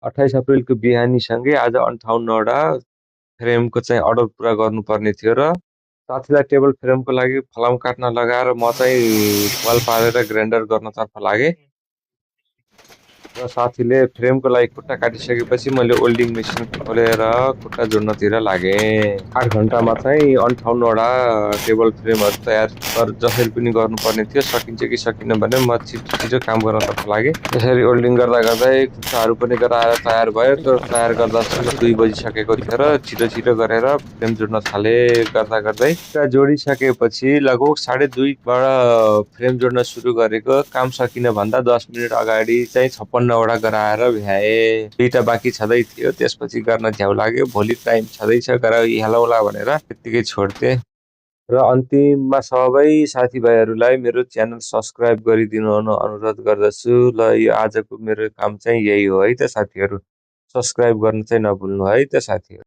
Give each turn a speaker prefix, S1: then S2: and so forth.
S1: 28 अप्रिलको बिहानीसँगै आज 58वटा फ्रेमको चाहिँ अर्डर पुरा गर्नुपर्ने थियो र साथीलाई टेबल फ्रेमको लागि फलाम काट्न लगाएर म चाहिँ वाल पारेर ग्राइन्डर गर्नतर्फ लागेँ र साथीले फ्रेमको लागि खुट्टा काटिसकेपछि मैले ओल्डिङ मेसिन खोलेर खुट्टा जोड्नतिर लागेँ। 8 घन्टामा चाहिँ 58वटा टेबल फ्रेमहरू तयार जसरी पनि गर्नुपर्ने थियो। सकिन्छ कि सकिन भने म छिटो काम गर्नतर्फ लागेँ। त्यसरी ओल्डिङ गर्दा गर्दै खुट्टाहरू पनि गराएर तयार भयो। तर तयार गर्दासम्म 2 बजिसकेको थियो र छिटो गरेर फ्रेम जोड्न थालेँ। गर्दा गर्दै खुट्टा जोडिसकेपछि लगभग 2:30 बाट फ्रेम जोड्न सुरु गरेको काम सकिन भन्दा 10 मिनेट अगाडि चाहिँ 56वटा गराएर भ्याए। 2टा बाँकी छँदै थियो, त्यसपछि गर्न झ्याउ लाग्यो। भोलि टाइम छँदैछ हेलौला भनेर त्यत्तिकै छोड्थेँ। र अन्तिममा सबै साथीभाइहरूलाई मेरो च्यानल सब्सक्राइब गरिदिनु अनुरोध गर्दछु। ल यो आजको मेरो काम चाहिँ यही हो है त साथीहरू। सब्सक्राइब गर्न चाहिँ नभुल्नु है त साथीहरू।